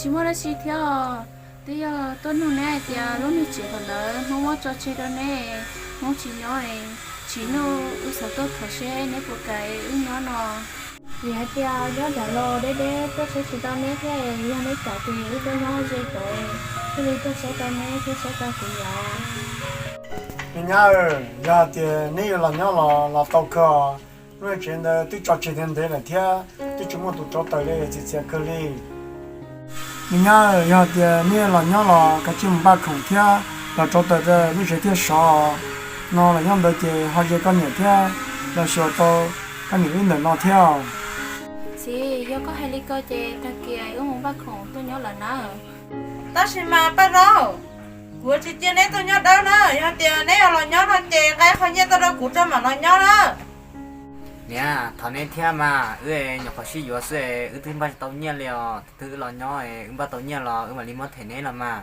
Tsis muaj dab tsi thiab os. Twb yog tuaj nug neb hais tias lub neej tsev thaum ntawd Hmoob muab tso tseg rau neb, Hmoob tsis nyob, Tsim Nuj, wb xav tuaj thov seb neb puas kam wb nyob no. Vim hais tias nyob nram los deb deb tuaj saib tsis tau neb thiab, yog neb kam ces wb tuaj nyob ze tod, thiaj li tuaj saib tau neb thiab saib tau kuv niam. Me nyab, yog hais tias neb yuav los nyob los los tau kawg. Lub neej tsev ntawd twb tso tseg ntev lawm thiab twb tsis muaj tus rauv taws li, txiv txias kawg li. Me nyab, yog hais tias neb los nyob los kav tsij mus npaj khoom thiab los rauv taws, lub tsev thiaj sov. No los nyob ntawd ces ho ze koj niam thiab los xyuas tau koj niam wb ntawm no thiab. Txiv, yog koj hais li ko ces tag kis wb mus npaj khoom tuaj nyob lawm na. Tab sis mas Paj Zaub, kuv tsis cia neb tuaj nyob dawb na, yog tias neb yuav los nyob no ces nqa qhov nyiaj tuaj rau kuv tso mam los nyob na. Niam, thov neb thiab mas, wb nyuam qhuav sib yuav xwb, wb twb npaj tsis tau nyiaj li os, twb wb los nyob wb npaj tau nyiaj los wb mam li muab them neb los mas.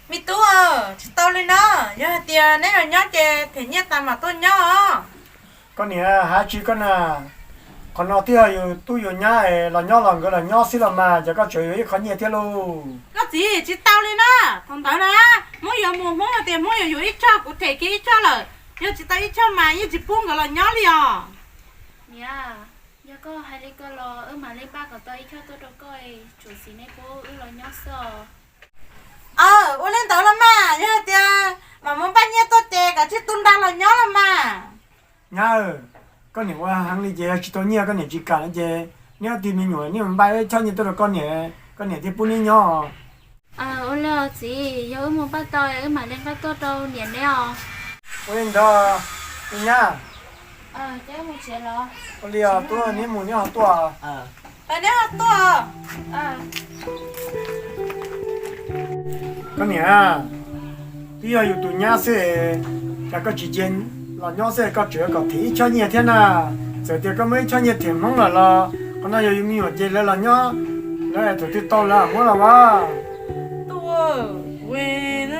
Me tub, tsis tau li no, yog hais tias neb yuav nyob ces them nyiaj tas mam tuaj nyob os. Koj niam, hais tsis koj na, qhov no twb yog yus tub yus nyab es los nyob los nkawd los nyob xwb los mas, ces koj tseem yuav ib qho nyiaj thiab lauj. Koj txiv, tsis tau li na, thaum ntawd na, Hmoob yuav mus Hmoob hais tias Hmoob yuav yuav ib choj, kuv them kiag ib choj lawm, yog tsis tau ib choj mas yeej tsis pub nkawd los nyob li os. Niam, yog koj hais li ko los wb mam li npaj kom tau ib choj tuaj rau koj, tsuav txiv neb pub wb los nyob xwb os. Aw, ua li ntawd los mas, yog hais tias mam mus npaj nyiaj tuaj ces kav tsij tu nra los nyob los mas. Nyab, koj niam ua heev li ces yog tsis tau nyiaj koj niam tsis kam no ces neb ob tug me nyuam neb mus npaj ib choj nyiaj tuaj rau koj niam, koj niam thiaj pub neb nyob. Ua li os txiv, yog wb mus npaj tau wb mam li nqa tuaj rau niam neb os. Ua li ntawd, me nyab. Ua li os, tub, neb mus neb ho tuaj. Neb ho tuaj. Koj niam, twb yog yus tus nyab xwb, cas koj tsis cia los nyob xwb, koj tseem yuav kom them ib choj nyiaj thiab na. Txawm tias koj muab ib choj nyiaj them Hmoob lawm los qhov no yog yus me nyuam ces lawv los nyob, lawv thaum twg tau lawv muab los as. Tub,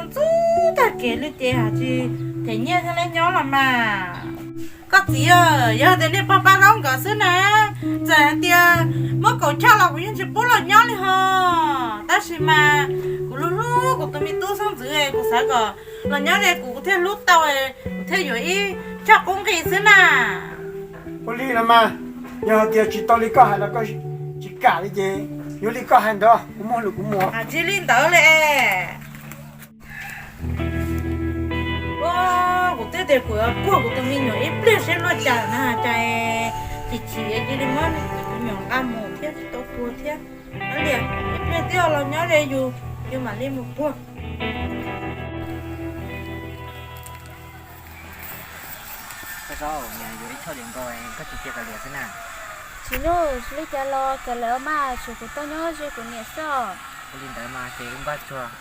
ntxub tag kev li ces hais tsis them nyiaj thiab lawv nyob los mas. Koj txiv, yog tias nej pog Paj Zaub nkawd xwb na, txawm hais tias muab kaum choj los kuv yeej tsis pub los nyob li ho. Tab sis mas kuv hlub hlub kuv tus me tub xeeb ntxwv, kuv xav kom los nyob ze kuv, kuv thiaj hlub tau, kuv thiaj yuav ib choj qub nqi xwb na. Ua li los mas, yog hais tias tsis tau li koj hais los koj tsis kam li ces yuav li koj hais ntawd, kuv muaj lus kuv mus. Tsis li ntawd li. Kuv twb tias kuv yuav puag kuv tus me nyuam ib pliag seb luaj cas na, cas chim chim cia li muab kuv tus me nyuam nqa mus thiab tsis tau puag thiab. Ib pliag twb los nyob ze yus, yus mam li mus puag. Koj Zaub, niam yuav ib choj diam nkaus, koj tsis cia kav liam xwb na. Tsis nuj, li cas los kav liam mas, tsuav kuv tau nyob ze kuv niam xwb os. Ua li ntawd mas ces wb npaj tsuag.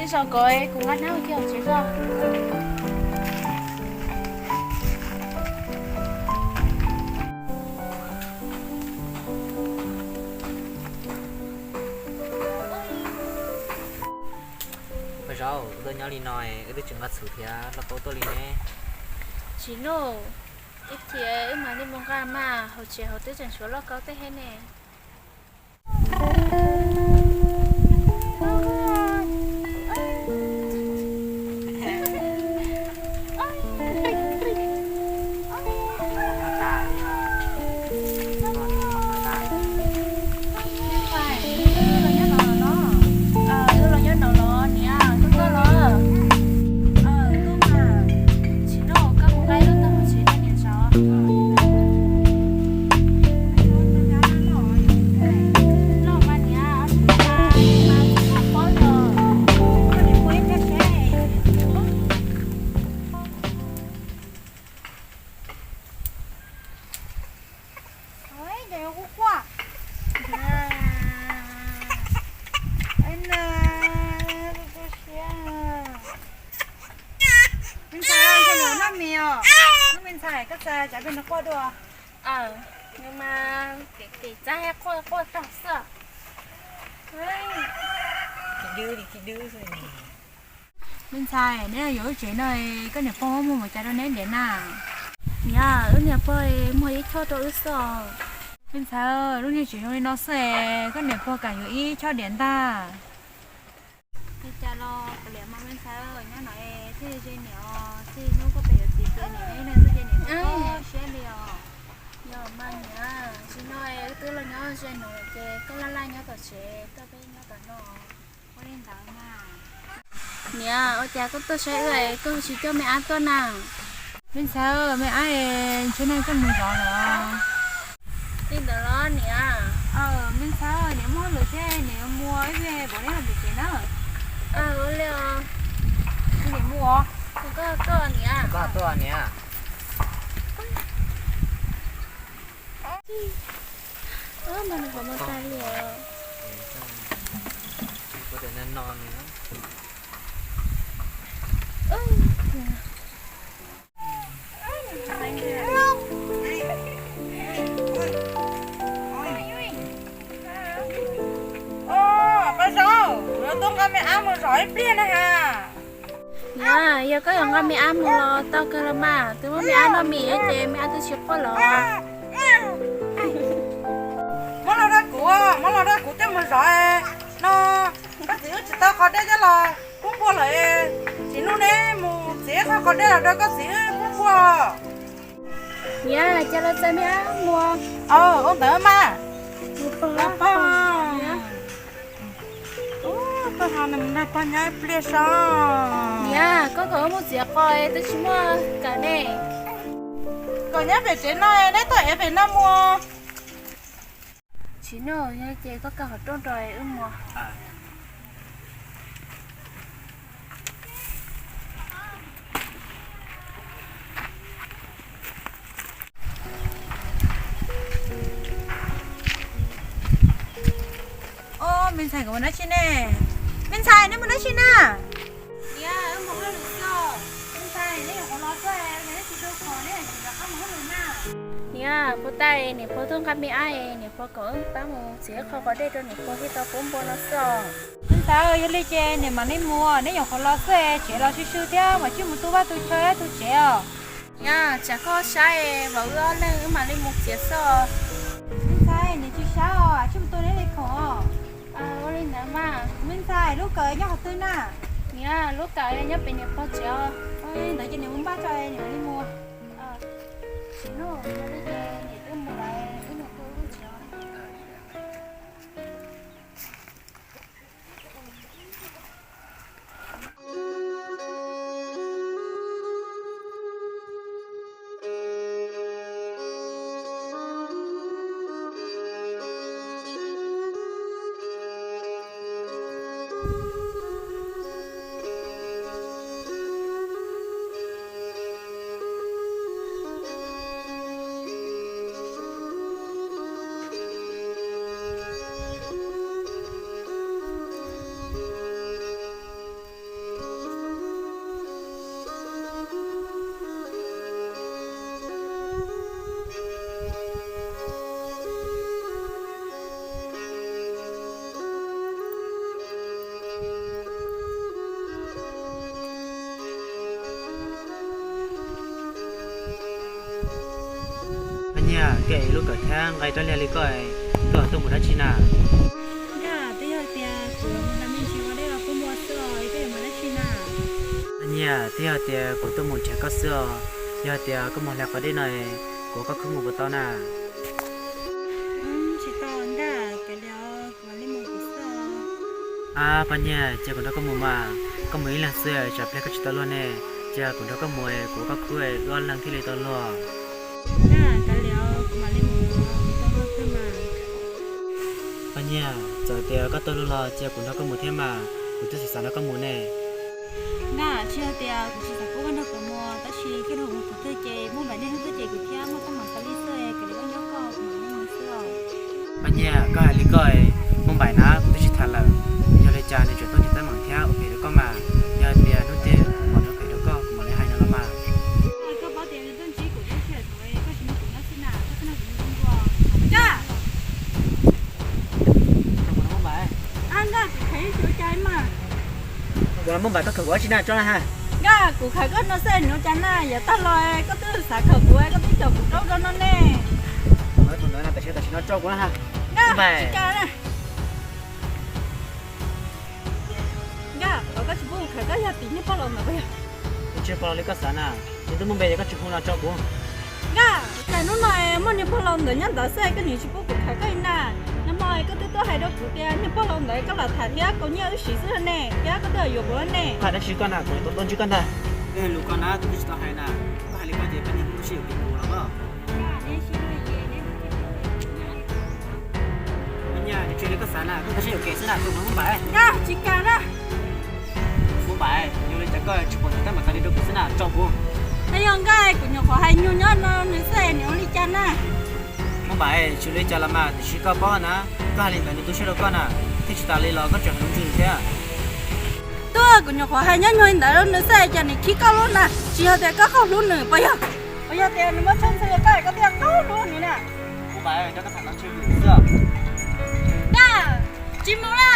Nej zaum ko kuv nqa hnab ua ke hauv tsev tso. Paj Zaub, wb tuaj nyob li no wb twb tsis nqa txhuv thiab lauj kaub tuaj li ne. Tsis nuj, ib chim wb mam li mus nqa mas, hauv tsev hauv twb tseem tshuav lauj kaub tej thiab ne. Txais cov peb no quaj dua. Nws mas kev kev txav quaj quaj tag xwb. Me ntxhais, neb los yuav wb tsev no, koj niam pog muag mus cas rau neb ntiav na? Niam, wb niam pog muag ib choj rau wb xwb os. Me ntxhais, lub niag tsev zoo li no xwb es koj niam pog kam yuav ib choj diam ntag. Li cas los kav liam mas me ntxhais, nyob no thiaj ze niam os, txij hnub koj pem yuav txiv ces niam ib leeg xwb ces niam tsis tau siab li os. Yog mas niam, tsis no wb twb los nyob ze no lawm ces koj laj laj nyob tom tsev, koj peb nyob tom no. Ua li ntawd mas. Niam, ua cas koj tuaj saib wb es koj tsis coj me ab tuaj na? Me ntxhais, me ab es ntshe nag koj mus zov lawm. Li ntawd los niam? Me ntxhais, niam muaj hauj lwm thiab, niam yuav mus ib pliag pom neb los pem tsev na. Ua li os. Niam mus os. Koj tuaj niam. Koj tuaj niam. Mas nws qhov muag tag li os. Paj Zaub, kuv yuav tuaj nqa me ab mus zov ib pliag na has. Niam, yog koj yuav nqa me ab mus los tau kawg los mas, twb muab me ab noj mis ces me ab twb tsis quaj los. Muab los rau kuv, muab los rau kuv coj mus zov no. Koj txiv wb tsis tau qhov dej coj los pub npua lawm, tsis hnub neb mus txiav qhov dej los rau koj txiv wb pub npua. Niam, cas los txais me ab mus. Ua ntawd mas. Los pog. Pog ho nws mus nrog pog nyob ib pliag so. Niam, koj kom wb mus txiav qos twb tsis muaj kawm ne. Kom nyob pem tsev no, neb tuaj ev pem no mus. Tsis noj ces koj kaw qhov rooj rau wb mus. Ob, me ntxhais, koj mus dab tsi ne? Me ntxhais, neb mus dab tsi na? Niam, wb mus hauj lwm xwb. Me ntxhais, neb nyuam qhuav los xwb, yog neb tsis tu qhov neb tsis rov qab mus hauj lwm na. Niam, puag ta niam pog tuaj nqa me ab, niam pog kom wb pab mus txiav qho quav dej rau niam pog thiaj tau pub npua no xwb os. Me ntxhais, yog li ces niam mam li mus, neb nyuam qhuav los xwb, tsev los sib sw thiab, mam tsij mus tu vaj tu chaw tu tsev os. Niam, tsam koj saib, vauv wb ob leeg wb mam li mus txiav xwb os. Me ntxhais, niam tsis saib os, tsij mus tu neb li khoom os. Ua li ntawd mas. Me ntxhais, lub kawm nyob qhov twg na? Niam, lub kawm nyob pem niam pog tsev os. Ntawd ces niam mus npaj tso, niam mam li mus. Tsis noj, yog li ces niam twb mus lawm, wb mus tu lub tsev os. Poj Nyiaj, koj ev lub kawm thiab nqa rab liag li koj, koj tuaj mus dab tsi na? Nkaj, twb yog tias kuv yuav mus nrhiav me ntsis quav dej los pub npua xwb os, koj yuav mus dab tsi na? Poj Nyiaj, twb yog tias kuv tuaj mus nrhiav koj xwb os, yog tias koj mus hlais quav dej no, kuv koj khwb mus puas tau na? Tsis tau Nkaj, kav liam, kuv mam li mus kuv xwb os. Ab Poj Nyiaj, cia kuv nrog koj mus mas, koj mus ib leeg xwb tsam pliag koj tsis tau luag ne, cia kuv nrog koj mus, kuv koj khwb wb ob leeg thiaj li tau luag. Nkaj, kav liam, kuv mam li mus kuv xwb mas. Poj Nyiaj, txawm tias koj tau luag los cia kuv nrog koj mus thiab mas, kuv twb xav xav nrog koj mus ne. Nkaj, tsis yog tias kuv tsis xav pub koj nrog kuv mus, tab sis koj nrog kuv mus kuv twg ces muaj npaim nej hnub twg ces kuv thiab muaj teeb meem tas li xwb, kav liam koj nyob koj, kuv mam li mus xwb os. Poj Nyiaj, koj hais li koj, muaj npaim na kuv twb tsis tham lawm, yog li cas nws tseem tuaj nrhiav teeb meem thiab ua phem rau koj mas, yog tias hnub twg kuv pom nws ua phem rau koj kuv mam li hais nws los mas. Koj paub tias nws tuaj ntsib kuv tab sis Kuv los Muaj Npaim, koj khawm kuv dab tsi na, tso na ha. Nkaj, kuv khawm koj no xwb, nws ua cas na, yav tag los koj twb xav khawm kuv, koj twb caum kuv rau rau no ne. Thaum ntawd no, tam sim tam sim no tso kuv na ha. Nkaj, tsis kam na. Nkaj, koj tsis pub kuv khawm koj yog tim niag pog laus ntawd puas yog? Kuv tsis pog laus li koj xav na, yus twb muaj npe ces koj tsis hu los tso kuv. Nkaj, cas hnub no muaj niag pog laus ntawd nyob ntawd xwb koj niam tsis pub kuv khawm koj li na. Nag hmo koj twb tuaj hais rau kuv tias niag pog laus ntawd koj los tham thiab kaus nyiaj wb siv xwb ne, thiab koj twb yuav kuv ne. Koj hais dab tsi koj na, kuv tau tuaj ntsib koj ntag. Koj hais lus ko na, kuv twb tsis tau hais na. Koj hais li ko ces pab niag muaj sib yuav kev kuv los mas. Niag, tsis li koj xav na, koj tau sib yuav kev xwb na, tus Muaj Npaim. Nkaj, tsis kam na. Muaj Npaim, yog li cas koj tsis pom tab mas txav li rau kuv xwb na, tso kuv. Yog Nkaj, kuv nyuam qhuav hais nyuag nyob no nws xwb, nws ua li cas na? Muaj Npaim, tsis li cas los mas, tiam sis koj paub na, koj hais li ntawd nws tu siab rau koj na, thiab tsis tas li los koj tseem hais lus ntswg thiab. Tuaj, kuv nyuam qhuav hais nyob nyuag li ntawd rau nws xwb, cas nws khib koj lub na, tsis yog tias koj qaug hlub nws puas yog? Puas yog tias nws muaj tshooj ntxhw koj, koj thiaj qaug hlub nws na? Muaj Npaim, rau koj tham no tseg xwb. Nkaj, tsis mus na.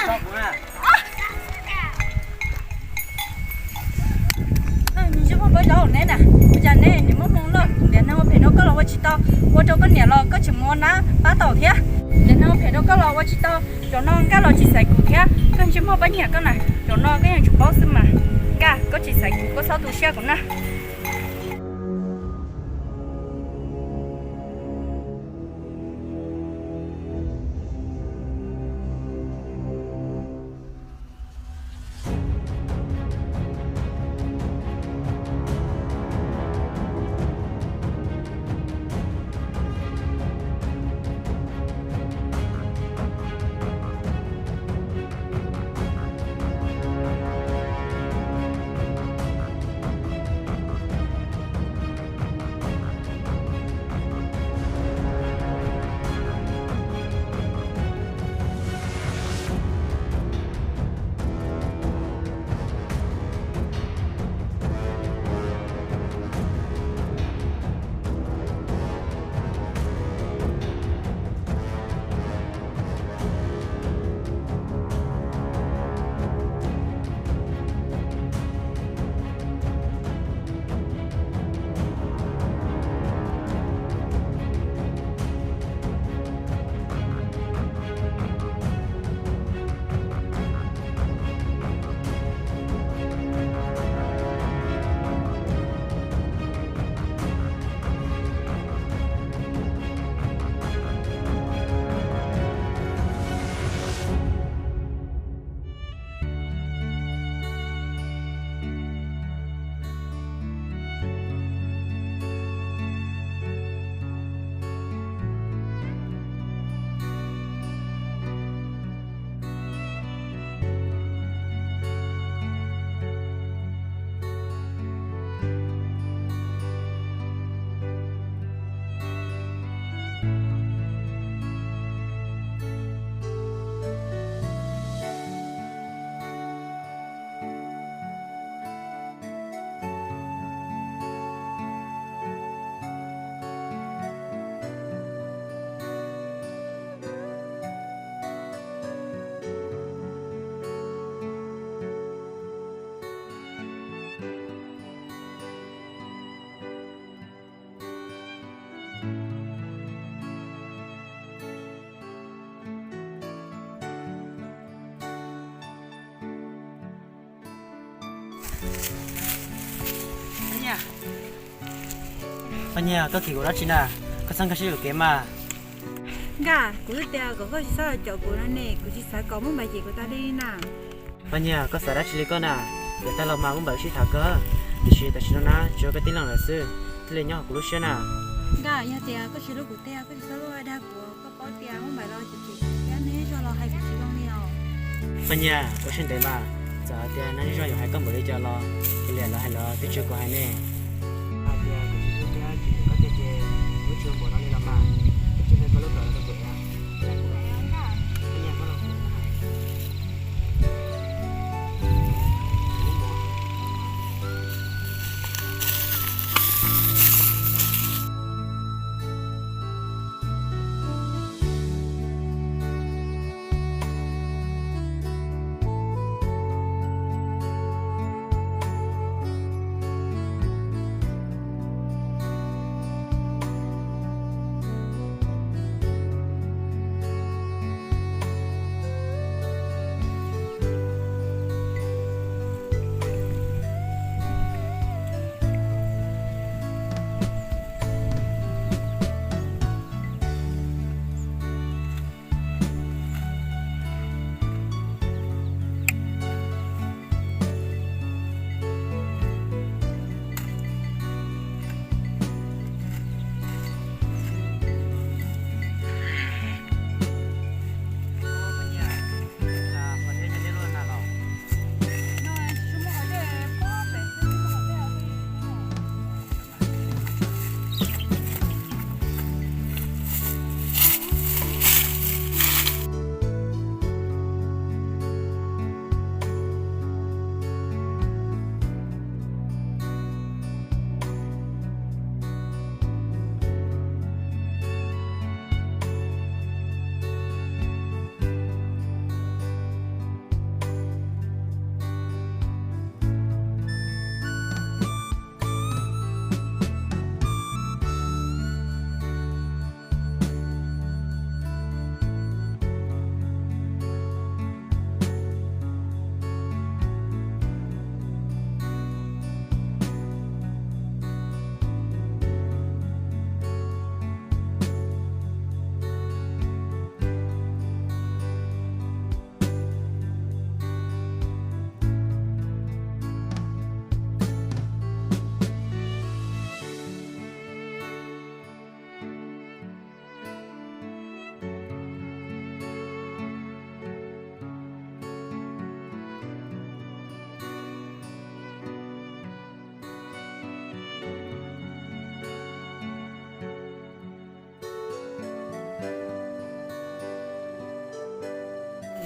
Nws tsis muaj pab zov neb na, ua cas neb niam muaj hmoo loj, tiam neeg ua phem rau koj los ua tsis tau, ua rau koj niam los koj tseem mus ua nab pab tau thiab. Tiam neeg ua phem rau koj los ua tsis tau, zaum no Nkaj los tsis xaiv kuv thiab, koj tsis muaj pab nyiam koj na, zaum no koj yeej tsis paub xwb mas. Nkaj, koj tsis xaiv kuv koj txhob tu siab kuv na. Paj Nyiag, koj khib kuv dab tsi na? Koj txhob nkag siab yuam kev mas. Nkaj, kuv twb tias kom koj tsis txhob caum kuv no ne, kuv tsis xav kom Muaj Npaim cem kuv tas li na. Paj Nyiag, koj xav dab tsi li koj na? Yav tag los mas Muaj Npaim wb sib tham kawg, tiam sis tam sim no na tsuas yog koj tib leeg lawm xwb thiaj li nyob hauv kuv lub siab na. Nkaj, yog tias koj tsis hlub kuv tiag, koj tsis txhob luaj dag kuv, koj paub tias Muaj Npaim los cem kuv thiab, neb zog los hais kuv tsis zoo li os. Paj Nyiag, ua siab ntev mas, txawm hais tias neb zog yuav hais koj npaum li cas los, kuv liam lawv hais lawv twb tsis yog kuv hais ne. Hais tias kuv tsis hlub thiab tsis nyiam koj tiag ces, kuv tsis ua npaum no li los mas, kuv cia li koj lub kawm los rau kuv.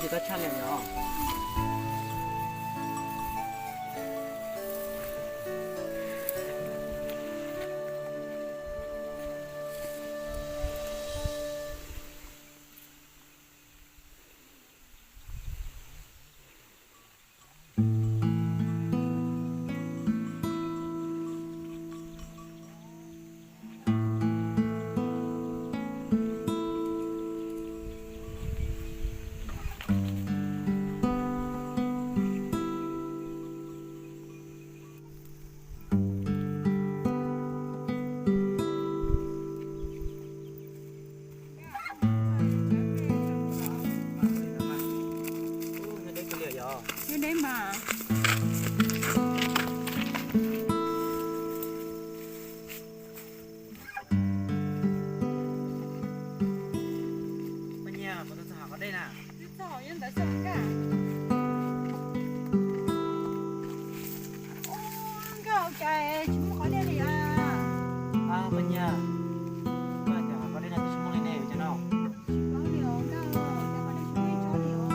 Tsis tau tshaj li os. Nyob deb mas. Poj Nyiaj, puas tau txog hav Qos Dej na? Twb txog, yog ntawd xwb Nkaj. Nkaj, ua cas tsis muaj qos dej li os? Poj Nyiaj, koj cas hav Qos Dej no twb tsis muaj li ne, vim cas no? Tsis paub li os Nkaj, cas qos dej tsis muaj ib tsob li os.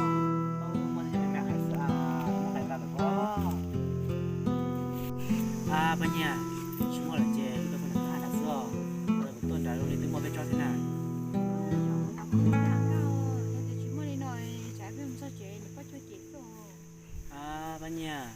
Muaj tej me me hais xwb, muaj hais tau lawm pob. Poj Nyiaj, tsis muaj lawm ces kuv rau koj nram kwj ha nram xwb os, kuv tuaj nram zoo li twb muaj peb tsob thiab na. Yog tias tsis muaj li no, tsam peb mus txog tsev nws poj tshuaj cem xwb. Poj Nyiaj,